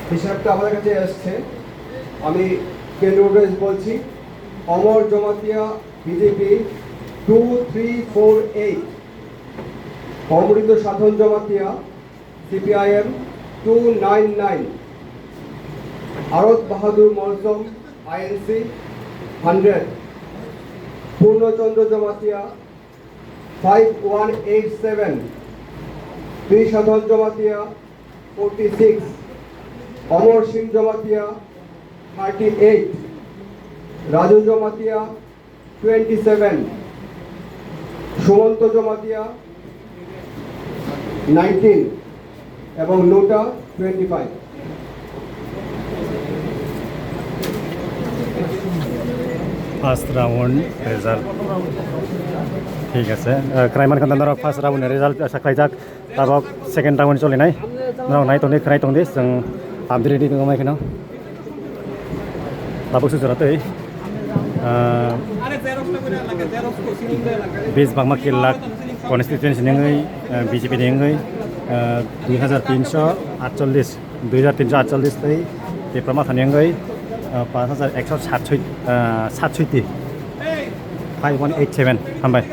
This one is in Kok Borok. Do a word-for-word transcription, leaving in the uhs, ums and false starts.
হিসাবটা আমার কাছে এসছে, আমি কেন্দ্র ওয়াইজ বলছি। Amar Jamatia BJP two three four eight, Amrit Sadhan Jamatia CPIM two nine nine, Arat Bahadur Molsom INC hundred, Purnachandra Jamatia five one eight seven, Trishadhan Jamatia forty six, Amar Singh Jamatia thirty eight, Raju Jamatia twenty seven, Sumanta Jamatia nineteen এবং NOTA twenty five. First round result. Thik ase. Khwnai mankha norok first round ni result asa khlaijak. Tabok second round cholinai. Norok nai tongdi, khwnai tongdi, chwng update ready tongma kheno. Tabok se jora tei, ah, bis bangma kilak constituency ni wngwi, ah, B J P ni wngwi, ah, dui hajar tinso atchollis, dui hajar tinso atchollis tei Tipra Motha ni wngwi, ah, panch hajar ekso satsoi, ah, satsoi ti, five one eight seven. Hambai.